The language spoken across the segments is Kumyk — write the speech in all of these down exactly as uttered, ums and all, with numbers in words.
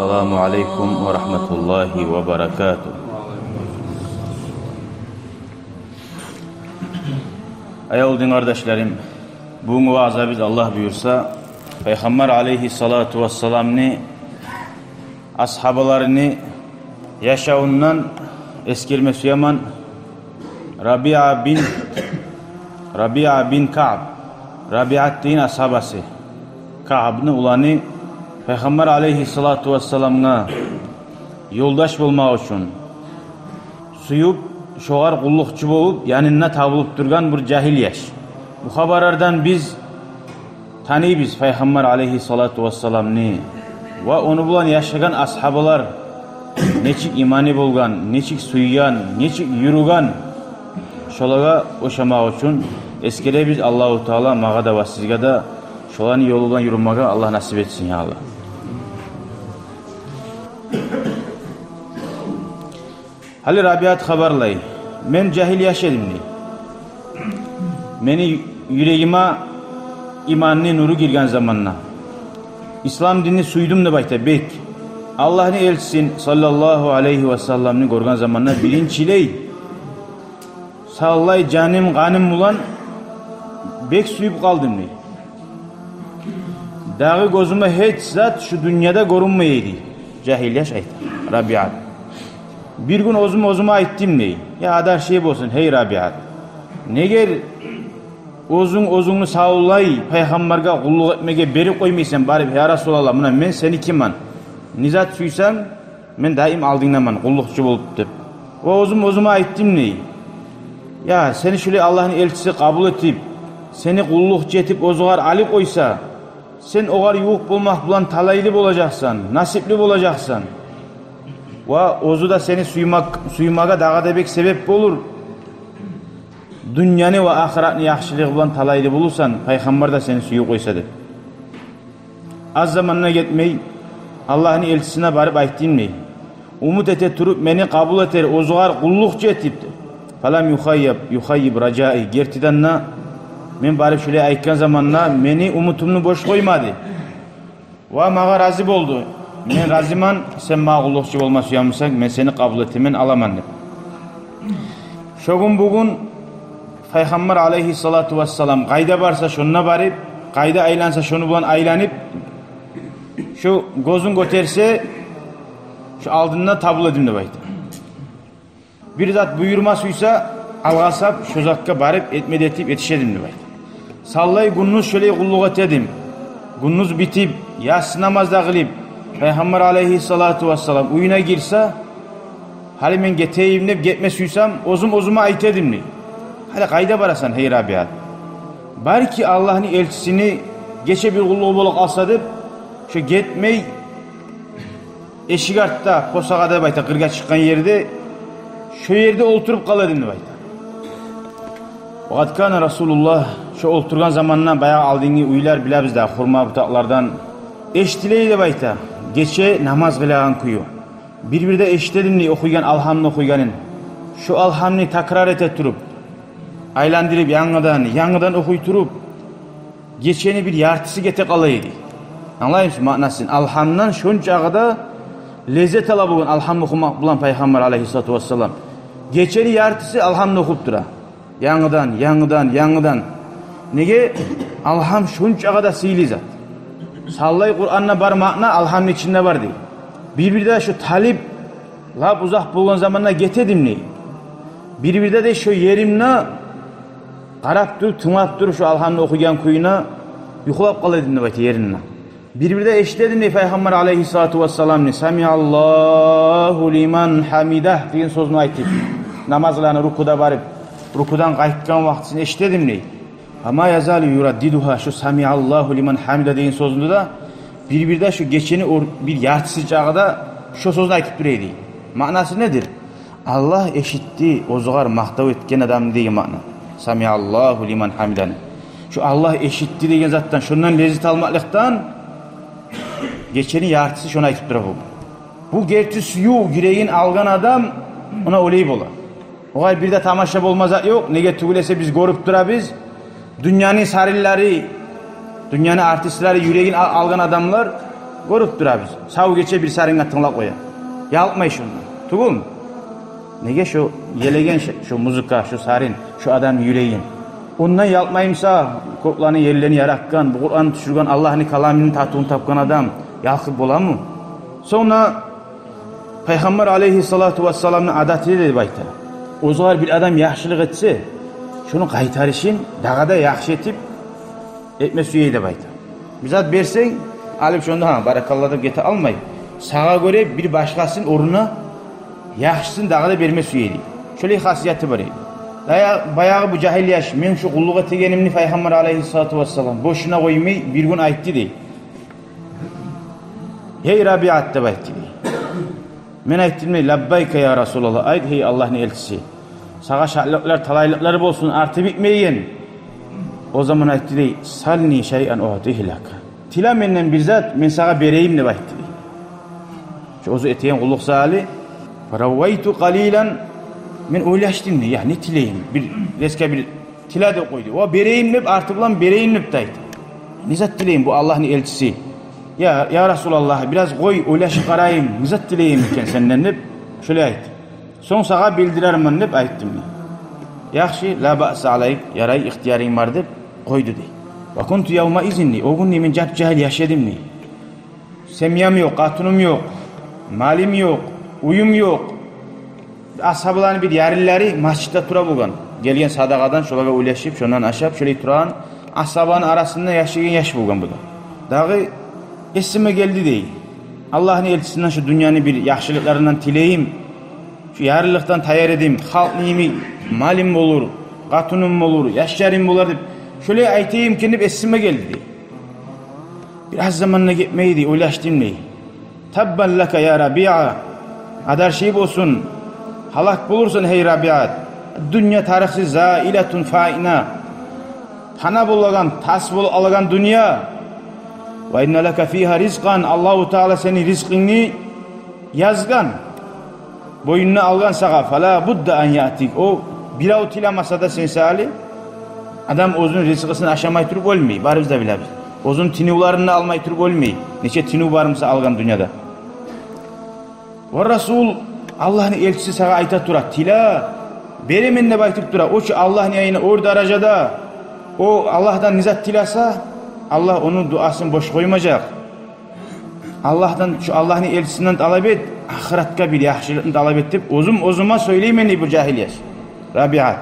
Ассаламу алейкум ва рагьматуллагьи ва баракатугь. Аявлу дин къардашларым, бугюнгю ваъзабыз, Аллагь буюрса, Пайхаммар алейгьиссалату вассаламны асгьабаларыны яшавундан эсгерме сюемен. Рабиа бин, Рабиа бин Каъб, Рабиат деген асгьабасы, Каъбны уланы, Пайхаммар алейгьиссалату вассаламгъа ёлдаш болмакъ учун сююп, шогъар къуллукъчу болуп, янында табулуп тургъан бир жагьил яш. Бу хабарлардан биз таныйбыз Пайхаммар алейгьиссалату вассаламны ва ону булан яшагъан асгьабалар нечик иманы болгъан, нечик сюйген, нечик юрюген. Шолагъа ошамакъ учун эсгеребиз. Аллагьу Таала магъа да ва сизге де шоланы ёлу булан юрюмеге Аллагь насип этсин, я Аллагь. Гьали Рабиат хабарлай: «Мен жагьил яш эдим, – дей. – Мени юрегиме иманны нюрю гирген заманда, ислам динни сюйдюм, – деп айта, – бек. Аллагьны элчисин, саллаллагьу алейгьи ва салламны, гёрген заманда биринчилей саллай жаным-къаным булан бек сююп къалдым, – дей. – Дагъы гёзюме гьеч зат шу дюньяда гёрюнмей эди». Жагьил яш айта, Рабиат. «Бир гюн оьзюм оьзюме айтдым, – дей, – я адаршей болсун, гьей Рабиат, неге оьзюнг оьзюнгню савлай Пайхаммаргъа къуллукъ этмеге берип къоймайсан барып, я Расулаллагь, муна мен сеникимен, не зат сюйсенг, мен даим алдынгдаман къуллукъчу болуп», – деп. «Ва оьзюм оьзюме айтдым, – дей, – я сени шулай Аллагьны элчиси къабул этип, сени къуллукъчу этип оьзюгер алып къойса, сен огъар ювукъ болмакъ булан талайлы болажакъсан, насипли болажакъсан. Ва оьзю де сени сюймек, сюймеге дагъы да бек себеп болур. Дюньяны ва ахыратны яхшылыгъы булан талайлы болурсан, Пайхаммар да сени сююп къойса», – деп. «Аз заман да гетмей, Аллагьны элчисине барып айтдым, – дей, – умут эте туруп, мени къабул этер, оьзюгер къуллукъчу этип, деп. Фалам юхаййиб, юхаййиб ражаи. Гертиден де, мен барып шулай айтгъан заманда мени умутумну бош къоймады. Ва магъа рази болду. Мен разиман, сен магъа къуллукъчу болма сюемисен, мен сени къабул этемен, аламан», – деп. Шо гюн-бугюн Пайхаммар алейгьиссалату вассалам къайда барса, шонда барып, къайда айланса, шону булан айланып, шо гёзюн гётерсе, шо алдында табула эдим, – деп айта. – Бир зат буюрма сюйсе, алгъасап, шо затгъа барып, этме де этип етише эдим, – деп айта. – Саллай гюндюз шолай къуллукъ эте эдим. Гюндюз битип, яссы намаз да къылып, Пайхаммар алейгьиссалату вассалам уьюне гирсе, гьали мен гетейим деп гетме сюйсем, оьзюм оьзюме айта эдим, – дей. – Гьали къайда барасан, гьей Рабиат? Балики, Аллагьны элчисини гече бир къуллугъу болуп къалса деп, шо гетмей, эшик артда, посагъада, деп айта, къыргъа чыкъгъан ерде, шо ерде олтуруп къала эдим», – деп айта. Ва къад кана Расулуллагь, шо олтургъан заманда, баягъы алдынгы уьйлер, билебиз де, хурма бутакълардан эшитиле эди, деп айта, гече намаз къылагъан кюю. Бир-бирде эшите эдим, – дей, – охуйгъан, алгьамны охуйгъанын. Шо алгьамны такрар эте туруп, айландырып, янгыдан, янгыдан охуй туруп, гечени бир яртысы гете къала эди. Англаймысыз маънасын? Алгьамдан шончакъы да леззет ала болгъан алгьам охумакъ булан Пайхаммар алейгьиссалату вассалам. Гечени яртысы алгьамны охуп тура. Янгыдан, янгыдан, янгыдан. Неге? Алгьам шончакъы да сыйлы зат. Саллай Къуранда бар маъна алгьамны ичинде бар, – дей. – Бир-бирде шо талип, лап узакъ болгъан заманда гете эдим, – дей. – Бир-бирде де шо еримде къарап туруп, тынглап туруп, шо алгьамны охуйгъан кююне, юхлап къала эдим, – деп айта, – еримде. Бир-бирде эшите эдим, – дей, – Пайхаммар алейгьиссалату вассаламны «Самиаллагьу лиман гьамидагь» деген сёзню айтып, намаз къылагъанда, рукуда барып, рукудан къайтгъан вакътисин эшите эдим, – дей. – Ва ма язалу юраддидугьа, шо «Самиаллагьу лиман гьамидагь» деген сёзню де бир-бирде шо гечени ор-, бир яртысы чакъы да шо сёзню айтып тура эди. Маънасы недир? Аллагь эшитди оьзюгер макътав этген адамны деген маъна. «Самиаллагьу лиман гьамидагь». Шо Аллагь эшитди деген затдан, шондан леззет алмакълыкъдан гечени яртысы шону айтып тура бу. Бу герти сююв юрегин алгъан адам, она олай бола. Огъар бир де тамаша болма зат ёкъ. Неге тюгюл эсе, биз гёрюп турабыз, дюньяны сарынлары, дюньяны артистлери юрегин ал-, алгъан адамлар Гёрюп турабыз, сав гече бир сарингъа тынглап къоя. Ялкъмай шондан. Тюгюлмю? Неге шо елеген ш-, шо музыка, шо сарин, шо адамны юрегин? Ондан ялкъмаймыса, кёклени, ерлени яратгъан, бу Къуранны тюшюрген, Аллагьны каламыны татывун тапгъан адам ялкъып боламы? Сонг да Пайхаммар алейгьиссалату вассаламны адаты эди деп айта. Оьзюне бир адам яхшылыкъ этсе, шону къайтарышын дагъы да яхшы этип этме сюе эди деп айта. Бир зат берсенг, алып шонда, гьа, баракалла деп гете алмай, сагъа гёре бир башгъасын орнуна яхшысын дагъы да берме сюе эди. Шолай хасияты бар эди. Бая-, баягъы бу жагьил яш, мен шу къуллукъ этегенимни Пайхаммар алейгьиссалату вассалам бошуна къоймай, бир гюн айтды дей. «Гьей Рабиат», — деп айтды дей. Мен айтдым дей: «Лаббайка, я Расулаллагь, айт, гьей Аллагьны элчиси. Сагъа шатлыкълар, талайлыкълар болсун, арты битмейген». О заман айтды дей: «Сални шайъан уътигьи лака. Тиле менден бир зат, мен сагъа берейим», — деп айтды дей. Шо оьзю этеген къуллукъ саялы. «Фараввайту къалилан», мен ойлашдым дей, я не тилейим, бир резко бир «тиле» деп къойду. «Ва берейим» деп, арты булан «берейим» деп де айтды. Не зат тилейим, бу Аллагьны элчиси. «Я, я Расулаллагь, бираз къой, ойлашып къарайым, не зат тилейим экен сенден», — деп шолай айтды. «Сонг сагъа билдирермен», — деп айтдым дей. «Яхшы, ла баъса алайк, ярай, ихтиярынг бар», — деп къойду дей. «Ва кунту явмаизин», — дей, о гюн дей мен жап-жагьил яш эдим дей. Семьям ёкъ, къатыным ёкъ, малым ёкъ, уьюм ёкъ. Асгьабаланы бир ярлылары межитде тура болгъан. Гелген садагъадан шолагъа уьлешип, шондан ашап, шолай турагъан асгьабаланы арасында яшайгъан яш болгъан бу да. Дагъы эсиме гелди дей, Аллагьны элчисинден шу дюньяны бир яхшылыкъларындан тилейим. Шу ярлылыкъдан таяр эдим, халкъны йимик малым болур, къатыным болур, яшларым болар деп, шолай айтайым экен деп эсиме гелди дей. Бир аз заман да гетмей дей, ойлашдым дей. «Таббан лака, я Рабиа. Адарши болсун. Гьалак болурсан, гьей Рабиат. Дюнья тарыкъсыз, заилатун фаина. Пана болагъан, тас болуп къалагъан дюнья. Ва инна лака фигьа ризкъан. Аллагьу Таала сени ризкъынгны язгъан, бойнуна алгъан сагъа. Фала будда ан яътик. О бирев тилемесе де сен саялы, адам оьзюню ризкъысын ашамай туруп оьлмей, барыбыз да билебиз. Оьзюню тынывларын да алмай туруп оьлмей. Нече тыныву бармыса алгъан дюньяда. Ва Расул, Аллагьны элчиси сагъа айта тура, тиле, беремен деп айтып тура. О чу Аллагьны янына оьр даражада, о Аллагьдан не зат тилесе, Аллагь ону дуасын бош къоймажакъ. Аллагьдан, шу Аллагьны элчисинден талап эт, ахыратгъа бир яхшылыкъны талап эт деп, оьзюм оьзюме сёйлеймен дей бу жагьил яш. Рабиат.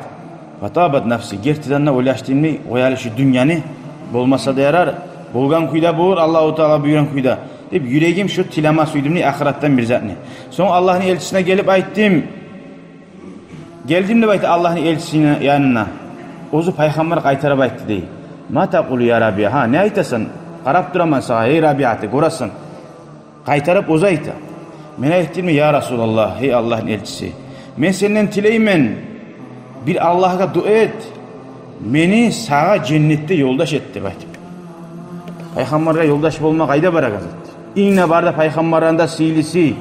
Фатабат нафси, гертиден де ойлашдым дей, къояли шу дюньяны, болмаса да ярар, болгъан кюйде болур, Аллагьу Таала буюргъан кюйде, деп, юрегим шу тилеме сюйдюм дей ахыратдан бир затны. Сонг Аллагьны элчисине гелип айтдым. Гелдим деп айта Аллагьны элчисини янына. Оьзю пайхаммар къайтарып айтды дей. Ма такъулу я Рабиа? Гьа, не айтасан? Къарап тураман сагъа, гьей Рабиа, деп, гёресен. Къайтарып оьзю айта. Мен айтдым дей: «Я Расулаллагь, гьей Аллагьны элчиси, мен сенден тилеймен, бир Аллагьгъа дуа эт, мени сагъа женнетде ёлдаш эт», — деп айтып. Пайхаммаргъа ёлдаш болма къайда барагъан зат? Инг де бар да пайхаммарлардан да сыйлысы.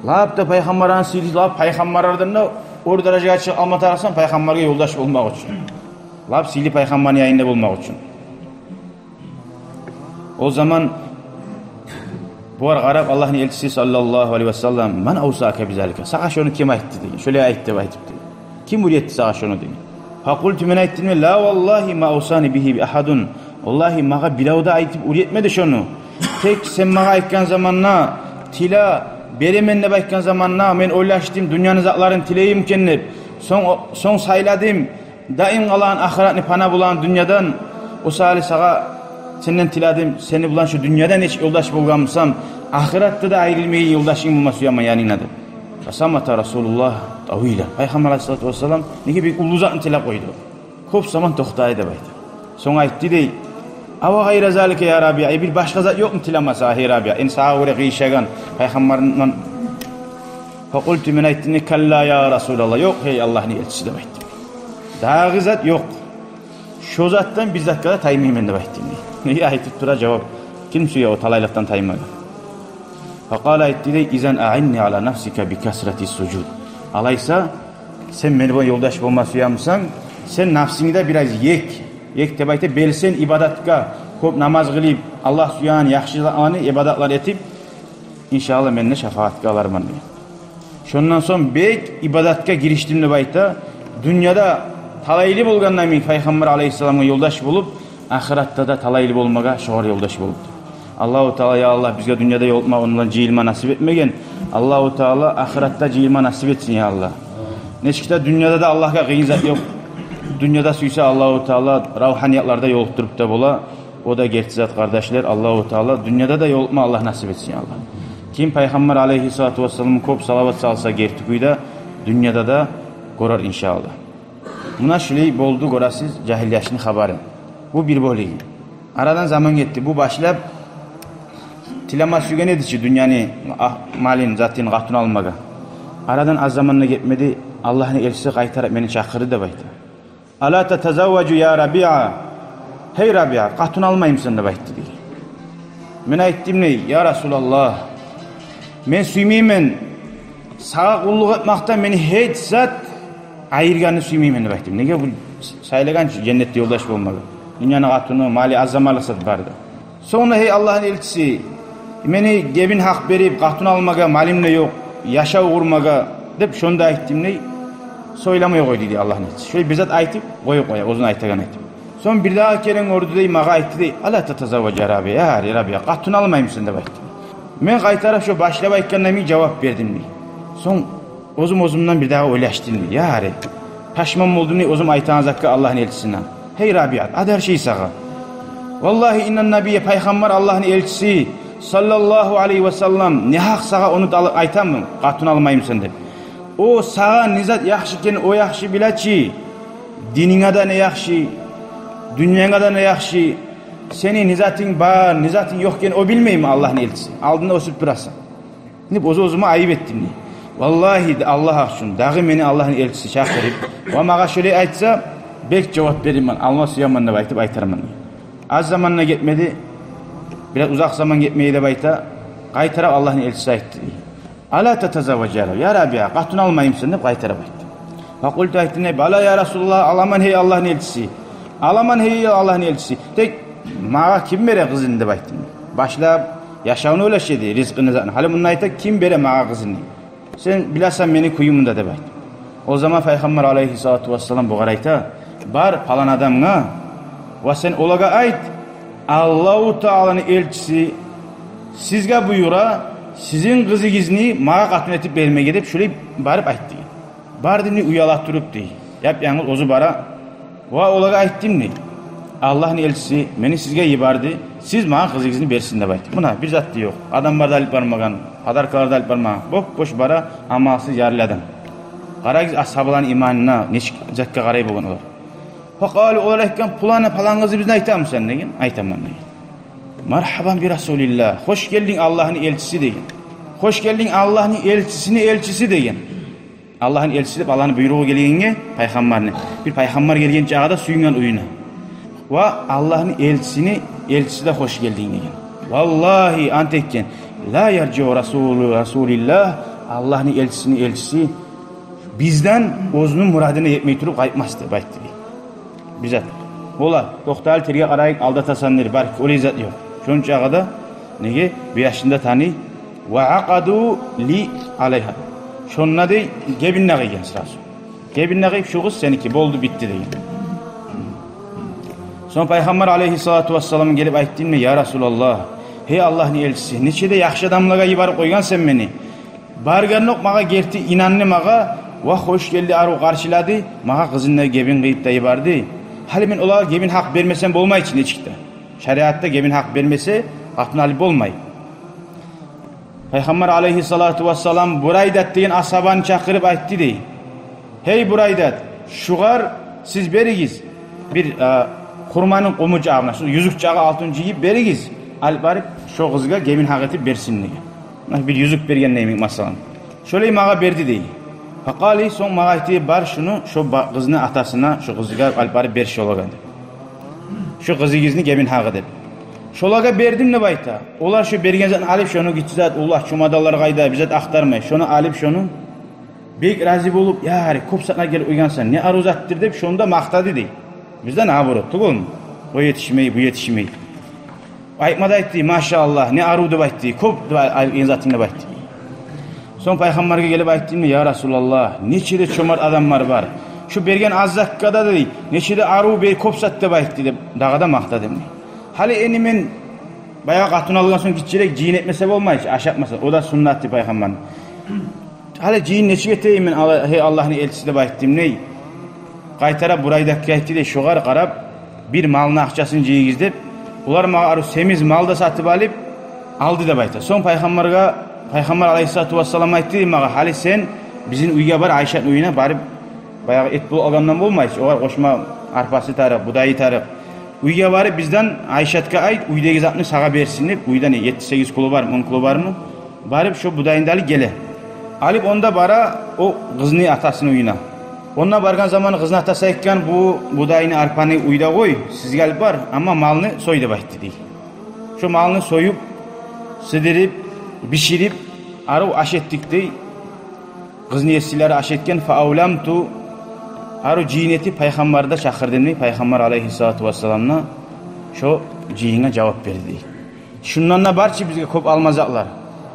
Лап да пайхаммарлардан сыйлысы, лап пайхаммарлардан да оьр даражагъа чыгъып алма тарыкъсан пайхаммаргъа ёлдаш болмакъ учун. Лап сыйлы пайхаммарны янында болмакъ учун. О заман бугъар къарап Аллагьны элчиси саллаллагьу алайгьи ва саллам: «Ман авсака бизалика? Сагъа шону ким айтды?» — деген. «Шолай айт», — деп айтып деген. «Ким уьйретди сагъа шону?» — деген. Факъулту, мен айтдым: «Ла валлагьи ма авсани бигьи ахьадун. Валлагьи, магъа бирев де айтып уьйретмеди шону. Тек сен магъа айтгъан заманда, тиле, беремен деп айтгъан заманда, мен ойлашдым, дюньяны затларын тилейим экен деп. Сонг, сонг сайладым даим къалагъан ахыратны пана болагъан дюньядан. О саялы сагъа, сенден тиледим, сени булан шу дюньяда нечик ёлдаш болгъан бусам, ахыратда да айрылмайгъан ёлдашынг болма сюемен янынгда», — деп. Фасамата Расулуллагь тавилан. Пайхаммар алайгьиссалату вассалам неге бир уллу затны тилеп къойду. Кёп заман токътады деп айта. Сонг айтды дей: «Ава гъайра залика я Рабиа? Э, бир башгъа зат ёкъму тилеме сагъа, гьей Рабиа? Энни сагъа гёре къыйышагъан пайхаммардан». Факъулту, мен айтдым дей: «Калла я Расулаллагь, ёкъ, гьей Аллагьны элчиси», — деп айтдым. «Дагъы зат ёкъ. Шо затдан бир затгъа да таймайман», — деп айтдым дей. Неге айтып тура жавап? Ким сюе о талайлыкъдан таймагъа? Факъала, айтды дей: «Изан аъинни ала нафсика би касрати сужуд. Алайса, сен мени булан ёлдаш болма сюемисен, сен нафсынгны да бираз ек, ек деп айта, белсен ибадатгъа, кёп намаз къылып, Аллагь сюеген яхшы затланы, ибадатлар этип, иншааллагь, мен де шафагьатгъа аларман деген. Шондан сонг бек ибадатгъа гириштим деп айта. Дюньяда талайлы болгъанда мен Пайхаммар алайгьиссаламгъа ёлдаш болуп, ахыратда да талайлы болмагъа шогъар ёлдаш болуп. Аллагьу Таала, я Аллагь, бизге дюньяда ёлукъма, ондан жыйылма насип этмеген. Аллагьу Таала ахыратда жыйылма насип этсин, я Аллагь. Нечик де дюньяда да Аллагьгъа къыйын зат ёкъ. Дюньяда сюйсе Аллагьу Таала равгьаниятларда ёлукъдуруп да бола. О да герти зат, къардашлар, Аллагьу Таала дюньяда да ёлукъма Аллагь насип этсин, я Аллагь. Ким Пайхаммар алайгьиссалату вассаламгъа кёп салават салса герти кюйде, дюньяда да гёрер, иншааллагь. Муна шулай болду, гёресиз, жагьил яшны хабары. Бу бир бёлюгю. Арадан заман гетди. Бу башлап тилеме сюйген эди чи дюньяны, а, малын, затын, къатын алмагъа. Арадан аз заман да гетмеди, Аллагьны элчиси къайтарып мени чакъырды деп айта. «Ала татазавважу я Рабиа? Гьей Рабиа, къатын алмаймысан?» — деп айтды дей. Мен айтдым дей: «Я Расулаллагь, мен сюймеймен, сагъа къуллукъ этмекден мени гьеч зат айыргъанны сюймеймен», — деп айтдым. Неге? Бу сайлагъан чы женнетде ёлдаш болмагъа. Дюньяны къатыны, малы аз заманлыкъ зат барды. Сонг да: «Гьей Аллагьны элчиси, мени гебин гьакъ берип къатын алмагъа малым да ёкъ, яшав къурмагъа», — деп шону да айтдым дей. Сёйлемей къойду дей Аллагьны элчиси. Шолай бир зат айтып къоюп къоя, оьзюню айтагъан айтып. Сонг бирдагъы керен гёрдю дей, магъа айтды дей: «Ала татазавважу я Рабиа, я Рабиа, къатын алмаймысан?» — деп айтды. Мен къайтарып шо башлап айтгъанда мен жавап бердим дей. Сонг оьзюм оьзюмден бирдагъы ойлашдым дей. Я Рабби, пашман болдум дей оьзюм айтагъан затгъа Аллагьны элчисине. Гьей Рабиа, адар шей сагъа. Валлагьи иннан набия, Пайхаммар, Аллагьны элчиси, саллаллагьу алайгьи ва саллам, негьакъ сагъа ону да айтамы, къатын алмаймысан деп. О сагъа не зат яхшы экенни о яхшы биле чи. Дининге де не яхшы, дюньянга да не яхшы. Сени не затынг бар, не затынг ёкъ экенни о билмейми Аллагьны элчиси? Алдында оьсюп турасан. Деп оьз-оьзюме айып этдим дей. Валлагьи, Аллагь учун, дагъы мени Аллагьны элчиси чакъырып ва магъа шолай айтса, бек жавап берирмен, алма сюемен деп айтып айтарман дей. Аз заман да гетмеди, бираз узакъ заман гетмеди деп айта, къайтарып Аллагьны элчиси айтды дей: «Ала татазавважу я Рабиа, къатын алмаймысан?» — деп къайтарып айтды. Факъулту, айтдым дей: «Бала я Расулаллагь, аламан, гьей Аллагьны элчиси. Аламан, гьей Аллагьны элчиси. Тек магъа ким бере къызын?» — деп айтдым. Башлап яшавну ойлаша эди, ризкъыны, затын. Гьали мунда айта: «Ким бере магъа къызын?» — дей. «Сен билесен мени кююмню де», — деп айтды. О заман Пайхаммар алайгьиссалату вассалам бугъар айта: «Бар палан адамгъа ва сен олагъа айт: Аллагьу Тааланы элчиси сизге буюра, сизин къызыгъызны магъа къатын этип бермеге», — деп шолай барып айт деген. Бардым дей уяла туруп дей. Яп-янгыз оьзю бара. Ва олагъа айтдым дей: «Аллагьны элчиси мени сизге йиберди, сиз магъа къызыгъызны берсин деп айтды». Муна бир зат да ёкъ. Адамлар да алып бармагъан, подаркалар да алып бармагъан. Боп-бош бара, амалсыз, ярлы адам. Къарагъыз асгьабаланы иманына, нечик затгъа къарай болгъан олар. Факъалу, олар айтгъан: «Пулана, палан къызыбызны айтамысан?» — деген. «Айтаман», — деген. «Маргьабан би Расулиллагь, хош гелдинг Аллагьны элчиси», — деген. «Хош гелдинг Аллагьны элчисини элчиси», — деген. Аллагьны элчиси деп, Аллагьны буйругъу гелгенге пайхаммарны. Бир пайхаммар гелген чагъы да сюйген уьюне. Ва Аллагьны элчисини элчиси де хош гелдинг деген. Валлагьи, ант этген. Ла яржиу расулу расулиллагь, Аллагьны элчисини элчиси бизден оьзюню мурадына етмей туруп къайтмас деп айтды дей. Бир зат. Олар, токъта, тергеп къарайыкъ, алдатасан дер, балики олай зат ёкъ. Шончагъы да, неге, бу яшны да таный. Ва акъаду ли алайгьа. Шонда дей, гебин де къыйгъан сразу. Гебин де къыйып, шу къыз сеники, болду, битди деген. Сонг Пайхаммар алайгьиссалату вассалам гелип айтдым дей: «Я Расулаллагь, гьей Аллагьны элчиси, нече де яхшы адамлагъа йиберип къойгъан сен мени. Баргъандокъ магъа герти инанды магъа, ва хош гелди, арив къаршылады, магъа къызын да гебин къыйып да йиберди. Гьали мен олагъа гебин гьакъ бермесем болмай чы нечик де. Шариатда гебин гьакъ бермесе, къатын алып болмай». Пайхаммар алайгьиссалату вассалам Бурайдат деген асгьабаны чакъырып айтды дей: «Гьей Бурайдат, шугъар сиз беригиз, бир, а, хурманы къумучагъы, муна шу юзюкчагъы алтын жыйып беригиз, алып барып шо къызгъа гебин гьакъ этип берсин», — деген. Муна бир юзюк берген йимик, масала. Шолай магъа берди дей. Факъали, сонг магъа айтды: «Бар шуну, шо ба-, къызны атасына, шо къызгъа алып барып бер шолагъа», — деп. «Шо къызыгъызны гебин гьакъы», — деп. Шолагъа бердим деп айта. Олар шо берген затны алып, шону гиччи зат, уллу чемоданлар къайда, бир зат ахтармай, шону алып, шону бек рази болуп: «Я, гьари, кёп сакъна гелип къойгъансан, не арив затдыр», — деп, шону да макътады дей. Бизде наоборот тюгюлмю? О етишмей, бу етишмей. Айтма да айтды, машааллагь, не арив деп айтды, кёп деп ай-, ай-, затынг деп айтды. Сонг пайхаммаргъа гелип айтдым: «Я Расулаллагь, нече де чомарт адамлар бар. Шу берген аз затгъа да, дей, нече де арив бер, кёп зат деп айтды», — деп, дагъы да макътадым. Гьали энни мен баягъы къатын алгъан сонг гиччирек жыйын этмесе болмай чы, ашатмаса, о да суннат дей пайхаммарны. Гьали жыйын нечик этейим мен, Алла-, гьей Аллагьны элчиси, деп айтдым, дей. Къайтарып Бурайдатгъа айтды, дей, шогъар къарап, бир малны акъчасын жыйыгъыз деп, булар магъа арив семиз мал да сатып алып алды деп айта. Сонг пайхаммаргъа, пайхаммар алайгьиссалату вассалам айтды, дей, магъа: «Гьали сен бизин уьйге бар, Айшатны уьюне барып, баягъы эт булакъ алгъандан болмай чы, огъар къошма арпасы тарыкъ, будайы тарыкъ. Уьйге барып, бизден Айшатгъа айт, уьйдеги затны сагъа берсин деп, уьйде не, етти-сегиз кулу бармы, он кулу бармы, барып, шо будайны да алып геле». Алып онда бара о къызны атасыны уьюне. Онда баргъан заманы къызны атасы айтгъан: «Бу будайны, арпаны уьйде къой, сизге алып бар, амма малны сой», — деп айтды, дей. Шо малны союп, сыдырып, биширип, арив аш этдик, дей. Къызны есилери аш этген. «Фа авламту», арив жыйын этип, пайхаммарны да чакъырдым, дей, пайхаммар алайгьиссалату вассалам да шо жыйынгъа жавап берди, дей. Шундан да бар чы бизге кёп алма затлар.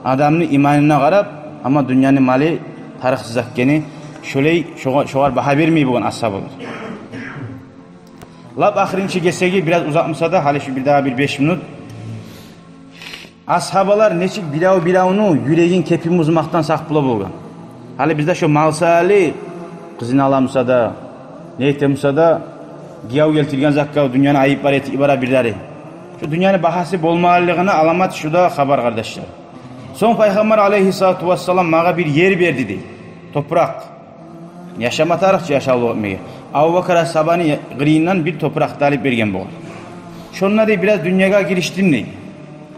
Адамны иманына къарап, амма дюньяны малы тарыкъсыз зат экени, шолай, шогъа-, шогъар багьа бермей болгъан асгьабалар. Лап ахырынчы гесеги, бираз узатмаса да, гьали шу бир дагъы бир беш минут. Асгьабалар нечик бирев-биревню юрегин, кепин бузмакъдан сакъ бола болгъан. Гьали бизде шо мал саялы, къызын аламыса да, не этемиса да, гияв гелтирген затгъа дюньяны айып бар этип йибере бирлери. Шо дюньяны багьасы болмагъанлыгъына аламат шу да хабар, къардашлар. Сонг пайхаммар алайгьиссалату вассалам магъа бир ер берди, дей. Топуракъ. Яшама тарыкъ чы, яшавлукъ этмеге. Абубакар асгьабаны къырыйындан бир топуракъ да алып берген болгъан. Шонда, дей, бираз дюньягъа гириштим, дей.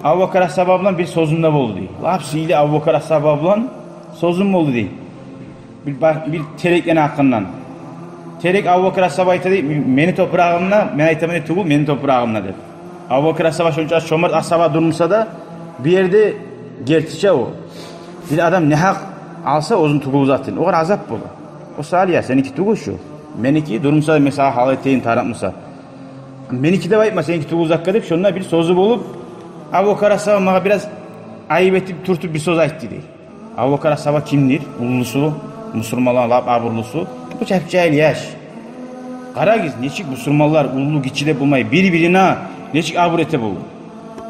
Абубакар асгьаба булан бир сёзюм де болду, дей. Лап сыйлы Абубакар асгьаба булан сёзюм болду, дей. Бир ба-, бир терекни гьакъындан. Терек Абубакар асгьаба айта, дей, мени топурагъымда, мен айтаман, дей, тюгюл, мени топурагъымда деп. Абубакар асгьаба шонча чомарт асгьаба дюр буса да, бу ерде гертиче о. Бир адам негьакъ алса оьзюню тюгюл затын, огъар азап бола. О саялы, я, сеники тюгюл шу, меники дюр буса да, мен сагъа гьалал этейим, тарыкъ буса. Меники деп айтма, сеники тюгюл затгъа деп, шонда бир сёзю болуп, Абубакар асгьаба магъа бираз айып этип, тюртюп бир сёз айтды, дей. Абубакар асгьаба кимдир? Уллусу, бусурманланы лап абурлусу. Бу чап-жагьил яш. Къарагъыз, нечик бусурманлар уллу-гиччи деп болмай, бир-бирине нечик абур эте болду.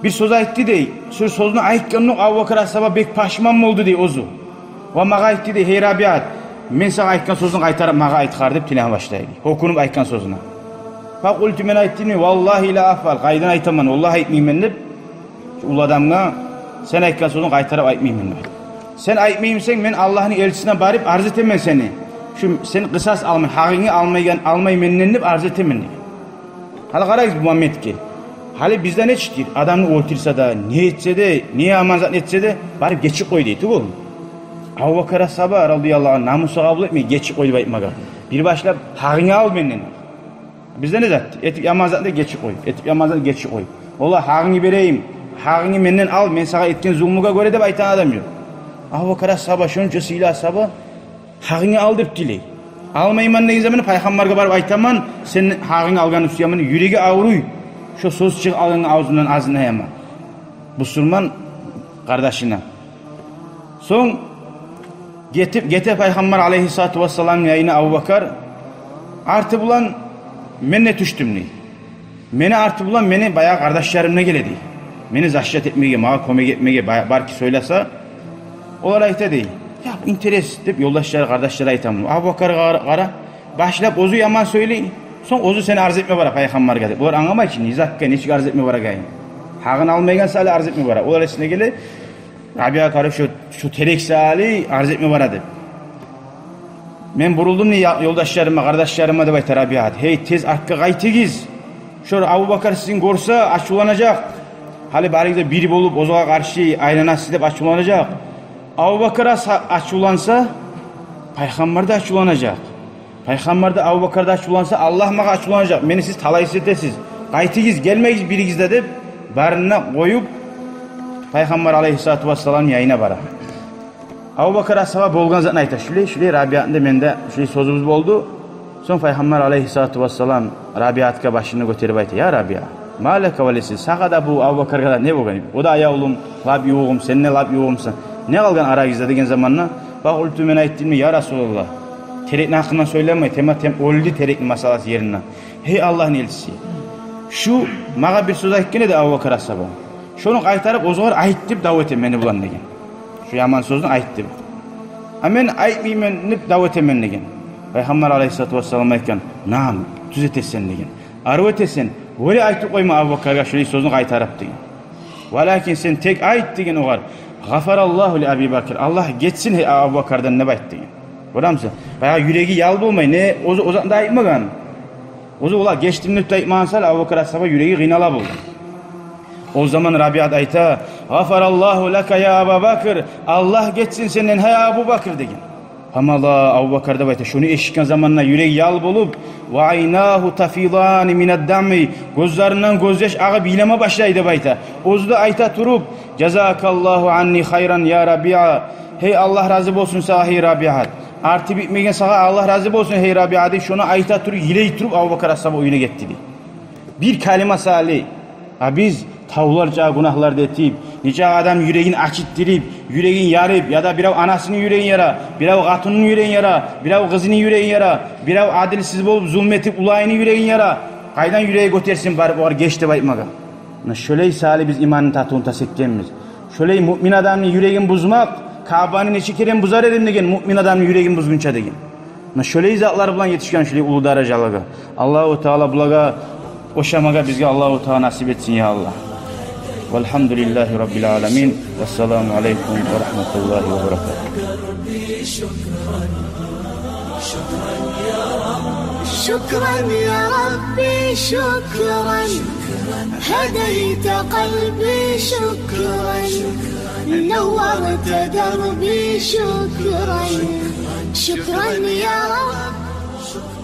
Бир сёз айтды, дей. Шо сёзню айтгъандокъ Абубакар асгьаба бек пашман болду, дей, оьзю. Ва магъа айтды, дей: «Гьей Рабиат, мен сагъа айтгъан сёзню къайтарып магъа айт гьар», — деп тилеме башлады, дей. Гьёкюнюп айтгъан сёзюне. Факъулту, мен айтдым, дей: «Валлагьи ла афъал, къайдан айтаман, валлагь, айтмайман», — деп. Шу уллу адамгъа: «Сен айтгъан сёзню къайтарып айтмайман», — деп. «Сен айтмаймысан, мен Аллагьны элчисине барып арз этемен сени. Шу сен къысас алмай, гьакъынгны алмайгъан, алмай менден деп арз этемен», — деген. Гьали къарагъыз бу моментге. Гьали бизде нечикдир? Адамны оьлтюрсе де, не этсе де, не яман зат этсе де, барып гечип къой дей тюгюлмю? Абубакар асгьаба, радияллагьу ангь, намусу къабул этмей гечип къой деп айтмагъа. Бир башлап: «Гьакъынгны ал менден». Бизде не зат? Этип яман затны гечип къой, этип яман затны гечип къой. Валлагь, гьакъынгны берейим, гьакъынгны менден ал, мен сагъа этген зулмугъа гёре деп айтагъан адам ёкъ. Абубакар асгьаба, шонча сыйлы асгьаба, гьакъынгны ал деп тилей. Алмайман деген заманда пайхаммаргъа барып айтаман, сен гьакъынгны алгъанны сюемен, юреги авруй. Шо сёз чыгъып алгъангъа авзундан, азындан яман. Бусурман къардашына. Сонг гетип, гете пайхаммар алайгьиссалату вассаламны янына Абубакар. Арты булан мен де тюшдюм дей. Мени арты булан мени баягъы къардашларым да геле дей. Мени защищать этмеге, магъа кёмек этмеге, ба-, бар ким сёйлесе, олар айта дей. «Я, интерес», — деп ёлдашлары, къардашлары айта муну. Абубакар къара, къара, башлап оьзю яман сёйлей, сонг оьзю сени арз этме бара пайхаммаргъа деп. Олар англамай чы, не затгъа, нечик арз этме барагъанын. Гьакъын алмайгъан саялы арз этме бара. Олар эсине геле, Рабиа, къара, шо, шо терек саялы арз этме бара деп. Мен бурулдум дей я-, ёлдашларыма, къардашларыма деп айта Рабиат. «Гьей, тез артгъа къайтыгъыз. Шо Абубакар сизин гёрсе, ачувланажакъ. Гьали барыгъыз да бир болуп, оьзюне къаршы айланасыз», — деп ачувланажакъ. Абубакар ас-, ачувланса, пайхаммар да ачувланажакъ. Пайхаммар да, Абубакар да ачувланса, Аллагь магъа ачувланажакъ. Мени сиз талайсыз этесиз. Къайтыгъыз, гелмегиз биригиз де деп, барын да къоюп, пайхаммар алайгьиссалату вассаламны янына бара. Абубакар асгьаба болгъан затны айта. Шулай, шулай Рабиатны да, мен де шулай сёзюбюз болду. Сонг пайхаммар алайгьиссалату вассалам Рабиатгъа башын гётерип айта: «Я Рабиа, «Ма лака ва ли сиддик, сагъа да, бу Абубакаргъа да не болгъан?» «О да аявлум, лап ювугъум, сен де лап ювугъумсан. Не къалгъан арагъызда?» — деген заманда, «Факъулту, мен айтдым, я Расулаллагь, терекни гьакъындан сёйлемей, тема-тем оьлдю терекни масъаласы еринде. Гьей Аллагьны элчиси, шу магъа бир сёз айтгъан эди Абубакар асгьаба. Шону къайтарып оьзюгер айт деп дав этемен мени булан», — деген. «Шу яман сёзню айт деп. А мен айтмайман деп дав этемен», — деген. Пайхаммар алайгьиссалату вассалам айтгъан: «Наам, тюз этесен», — деген. «Арив этесен, вали айтып къойма Абубакаргъа шулай сёзню къайтарып», — деген. «Валакин сен тек айт, — деген, — огъар: Гъафараллагьу ли Аби Бакр, Аллагь гечсин, гьей, Абубакардан деп айт», — деген. Гёремисен? Баягъы юреги ял болмай, не оьзю о затны да айтмагъан. Оьзю олай гечдим деп де айтмагъан саялы, Абубакар асгьаба юреги къыйнала болгъан. О заман Рабиат айта: «Гъафараллагьу лака, я Аба Бакр, Аллагь гечсин сенден, гьей Абубакр», — деген. Фамада Абубакар деп айта, шону эшитген заманда юреги ял болуп, ва айнагьу тафидани минад-дамъи, гёзлеринден гёзьяш агъып йылама башлай деп айта. Оьзю де айта туруп: «Жазакаллагьу анни хайран, я Рабиа, гьей, Аллагь рази болсун сагъа, гьей Рабиат. Арты битмеген сагъа Аллагь рази болсун, гьей Рабиа», — деп, шону айта туруп, йылай туруп, Абубакар асгьаба уьюне гетди дей. Бир калима саялы. А биз тавлар чакъы гюнагьлар да этип, нечакъы адам юрегин ачытдырып, юрегин ярып, яда бирев анасыны юрегин яра, бирев къатынны юрегин яра, бирев къызыны юрегин яра, бирев адилсиз болуп, зулму этип, уланыны юрегин яра. Къайдан юреги гётерсин барып огъар геч деп айтмагъа? Муна шолай саялы биз иманны татывун тас этгенбиз. Шолай муъмин адамны юрегин бузмакъ, Каабаны нече керен бузар эдим деген, муъмин адамны юрегин бузгъунча деген. Муна шолай затлар булан етишген шолай уллу даражалагъа. Аллагьу Таала булагъа ошамагъа бизге Аллагьу Таала насип этсин, я Аллагь. Валгьамдулиллагьи раббил аламин. Вассаламу алайкум ва рагьматуллагьи ва баракатугь. شكرا يا ربي، شكرا. هديت قلبي، شكرا. نورت دربي، شكرا. شكرا يا رب.